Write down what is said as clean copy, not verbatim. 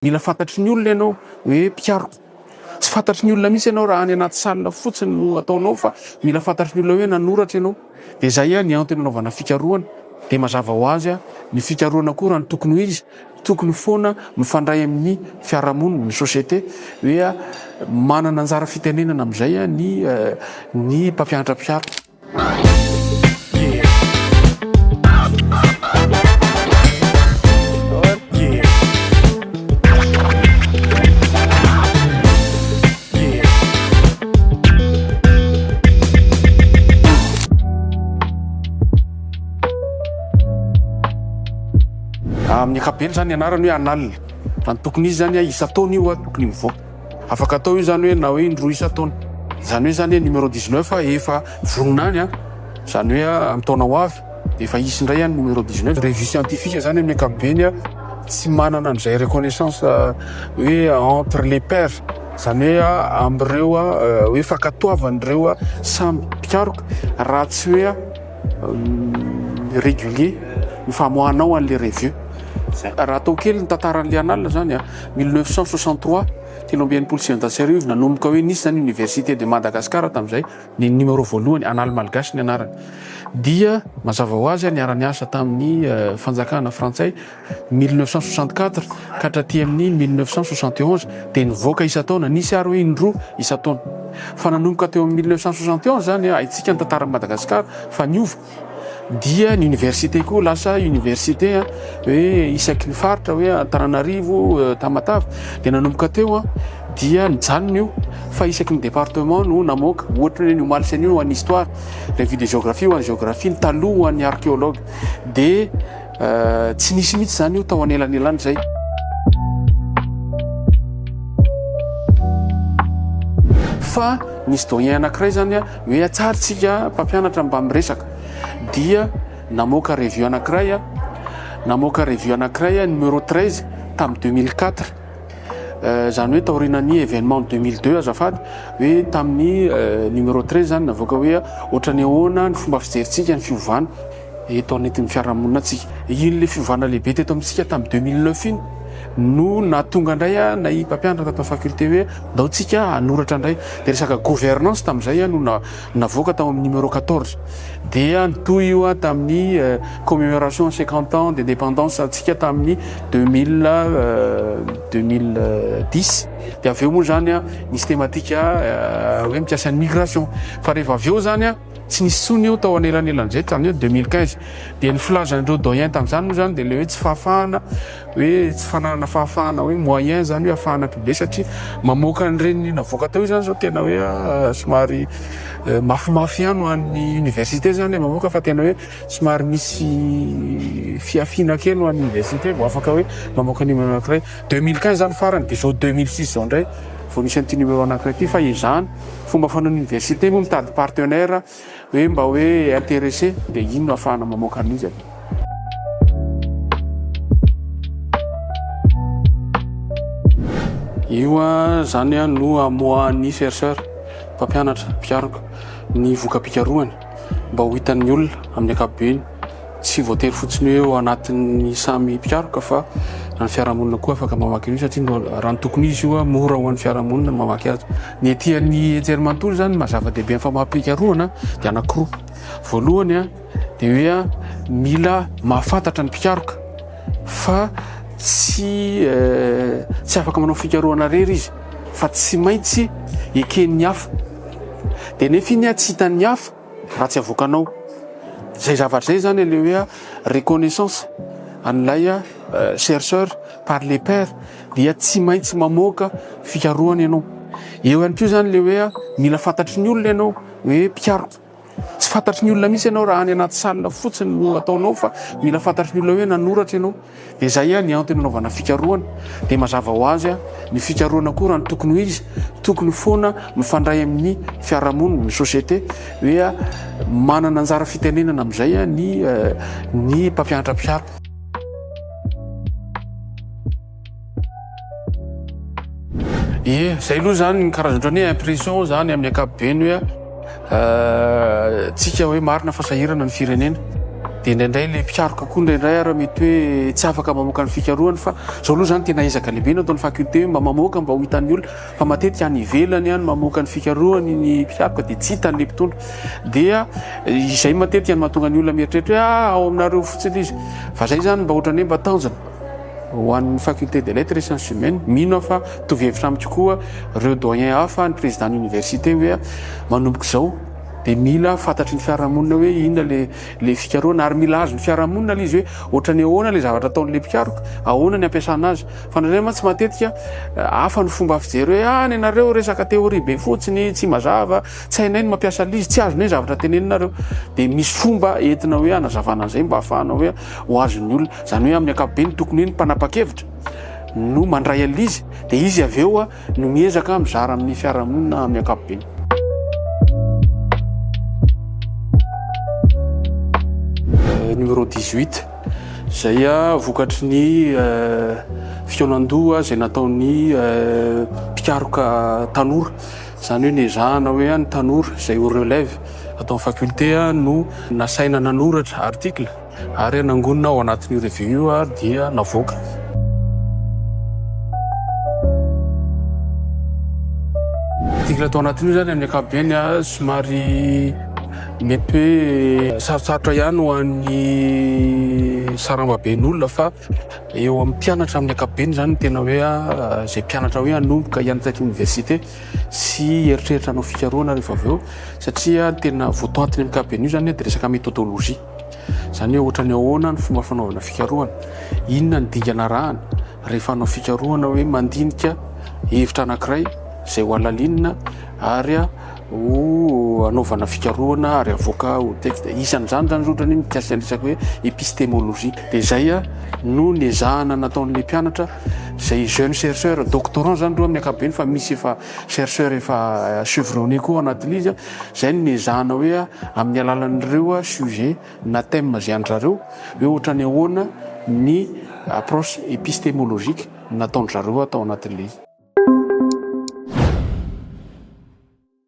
Mila fantatry ny olona ianao hoe mpikaroka. Tsy fantatry ny olona mihitsy ianao raha any anaty salle fotsiny no ataonao fa mila fantatry ny olona hoe nanoratra ianao. Dia izay ny antony anaovana fikarohana. Dia mazava ho azy ny fikarohana koa raha ny tokony ho izy, tokony foana mifandray amin'ny fiarahamonina, ny société, hoe manana anjara fitenenana amin'izay ny ny mpampianatra mpikaroka. Amin'ny ankapobeny zany ny anarany hoe anal. Raha ny tokony izy zany isan-taona io tokony mivoaka. Afaka atao io zany hoe na hoe indroa isan-taona. Izany hoe zany numéro 19 efa vonona any an, izany hoe amin'ny taona ho avy dia efa hisy indray ny numéro 19. Revue scientifique zany amin'ny ankapobeny tsy manana an'izay reconnaissance hoe entre les pairs, izany hoe amin'ireo hoe fankatoavan'ireo samy mpikaroka raha tsy hoe régulier ny famoahanao an'ilay revue. Raha atao kely ny tantaran'ilay annales zany an, 1963, 1963, nanomboka hoe nisy zany université de Madagascar tamin'izay, ny numéro voalohany, Annales Malgaches ny anarany. Dia mazava ho azy niara-niasa tamin'ny fanjakana frantsay 1964 ka hatraty amin'ny 1971 dia nivoaka isan-taona, nisy ary hoe indroa isan-taona. Fa nanomboka teo amin'ny 1971 zany, haintsika ny tantaran'i Madagasikara fa niova dia ny université koa lasa université hoe isaky ny faritra hoe Antananarivo, Tamatave dia nanomboka teo dia nijanona io fa isaky ny département no namoaka, ohatra hoe ny omaly sy anio ho an'ny histoire, revue de géographie ho an'ny géographie, ny taloha ho an'ny archéologue dia Tsy nisy mihitsy izany io tao anelanelany izay. Fa nisy doyen anankiray izany hoe atsary tsika mpampianatra mba miresaka dia namoaka revue anankiray, namoaka revue anankiray numéro 13 tamin'ny 2004. Izany hoe taorianan'ny événement 2002 azafady hoe tamin'ny numéro 13 izany navoaka hoe ohatran'ny ahoana ny fomba fijerintsika ny fiovana. eto anatin'ny fiarahamonina tsika. Iny ilay fiovana lehibe teto amintsika tamin'ny 2009 iny no nahatonga indray anay mpampianatra tato amin'ny faculté hoe ndao tsika hanoratra indray. Dia resaka gouvernance tamin'izay no navoaka tao amin'ny numéro 14. Dia nitohy io tamin'ny commémoration 50 ans d'indépendance antsika tamin'ny 2010. Dia avy eo moa izany nisy thématique hoe mikasika ny migration. Fa rehefa avy eo izany Tsy nisy intsony io tao anelanelan'izay tamin'ny hoe 2015. Dia ny filazan'ireo doyen tamin'izany moa izany dia ilay hoe tsy fahafahana hoe tsy fananana fahafahana hoe moyen izany hoe ahafahana publier satria mamoaka an'ireny navoaka teo izany izao tena hoe somary mafimafy ihany ho an'ny université izany ilay mamoaka fa tena hoe somary misy fihafiana kely ho an'ny université vao afaka hoe mamoaka numéro anankiray. 2015 izany farany dia izao 2006 izao indray vao nisy an'ity numéro anankiray ity fa ezahana. Fomba fanaon'ny université moa mitady partenaire hoe mba hoe intéressé dia iny no ahafahana mamoaka an'izy avy eo. Io zany no amoahan'ny chercheur, mpampianatra, mpikaroka ny voka-pikarohany mba ho hitan'ny olona amin'ny ankapobeny. Tsy voatery fotsiny hoe ao anatin'ny samy mpikaroka fa na ny fiarahamonina koa afaka mamaky an'io satria raha ny tokony izy io mora ho an'ny fiarahamonina ny mamaky azy. Ny ety an'ny anjerimanontolo izany ny maha zava-dehibe ny famaham-pikarohana dia anankiroa. Voalohany dia hoe mila mahafantatra ny mpikaroka fa tsy tsy afaka manao fikarohana irery izy fa tsy maintsy eken'ny hafa. Dia nefa iny tsy hitan'ny hafa. raha tsy avoakanao. Zay zavatra zay zany le hoe reconnaissance an'ilay chercheur par les pairs dia tsy maintsy mamoaka fikarohana ianao. Eo ihany koa zany le hoe mila fantatry ny olona ianao hoe mpikaroka. Tsy fantatry ny olona mihitsy ianao raha any anaty salle fotsiny no ataonao fa mila fantatry ny olona hoe nanoratra ianao. Dia izay ny antony anaovana fikarohana. Dia mazava ho azy ny fikarohana koa raha ny tokony ho izy, tokony foana mifandray amin'ny fiarahamonina, ny société, hoe manana anjara fitenenana amin'izay ny ny mpampianatra mpikaroka. Ie, izay aloha izany ny karazana ohatran'ny hoe impression izany amin'ny ankapobeny hoe tsika hoe marina fa sahirana ny firenena. Dia indraindray ilay mpikaroka koa indraindray ary mety hoe tsy afaka mamoaka ny fikarohany fa izao aloha izany tena ezaka lehibe no ataon'ny faculté hoe mba mamoaka mba ho hitan'ny olona fa matetika any ivelany any mamoaka ny fikarohany ny mpikaroka dia tsy hitan'ilay mpitondra. Dia izay matetika no mahatonga ny olona mieritreritra hoe ah ao aminareo fotsiny izy. Fa izay izany mba ohatran'ny hoe mba tanjona ho an'ny faculté des lettres et sciences humaines. Mino aho fa mitovy hevitra amiko koa ireo doyen hafa, ny président ny université hoe manomboka izao dia mila fantatry ny fiarahamonina hoe inona le le fikarohana ary mila azon'ny fiarahamonina le izy hoe ohatran'ny ahoana le zavatra ataon'le mpikaroka, ahoana ny ampiasana azy. Fa indraindray mantsy matetika hafa ny fomba fijery hoe ah ny anareo resaka théorie be fotsiny, tsy mazava, tsy hainay ny mampiasa an'ilay izy, tsy azonay ny zavatra teneninareo. Dia misy fomba entina hoe hanazavana an'izay mba hahafahana hoe ho azon'ny olona. Izany hoe amin'ny ankapobeny tokony hoe ny mpanapa-kevitra no mandray an'ilay izy dia izy avy eo no miezaka mizara amin'ny fiarahamonina amin'ny ankapobeny. Numéro 18 izay vokatry ny fikaonandoha izay nataon'ny mpikaroka tanora. Izany hoe nezahana hoe ny tanora izay ho relève ato amin'ny faculté no nasaina nanoratra article ary nangonina ao anatin'io revue io ary dia navoaka. Article tao anatin'io izany amin'ny ankapobeny somary mety hoe sarotsarotra ihany ho an'ny sarambaben'olona fa Eo amin'ny mpianatra amin'ny ankapobeny izany no tena hoe izay mpianatra hoe hanomboka hianatra aty oniversite sy hieritreritra hanao fikarohana rehefa avy eo satria ny tena votoatiny amin'ny ankapobeny io izany dia resaka méthodologie. Izany hoe ohatran'ny ahoana ny fomba fanaovana fikarohana, inona ny dingana arahana rehefa hanao fikarohana hoe mandinika hevitra anankiray izay ho halalinina ary ho anaovana fikarohana ary avoaka ho texte. Isan'izany zany zao ohatran'ny hoe mikasika ny resaka hoe épistémologie. Dia izay no nezahana nataon'ilay mpianatra izay jeune chercheur, doctorant zany ireo amin'ny ankapobeny fa misy efa chercheur efa chevronné koa ao anatin'izy izy. Izay no nezahana hoe amin'ny alalan'ireo sujet na thème izay an-dry zareo hoe ohatran'ny ahoana ny approche épistémologique nataon-dry zareo tao anatin'ilay izy.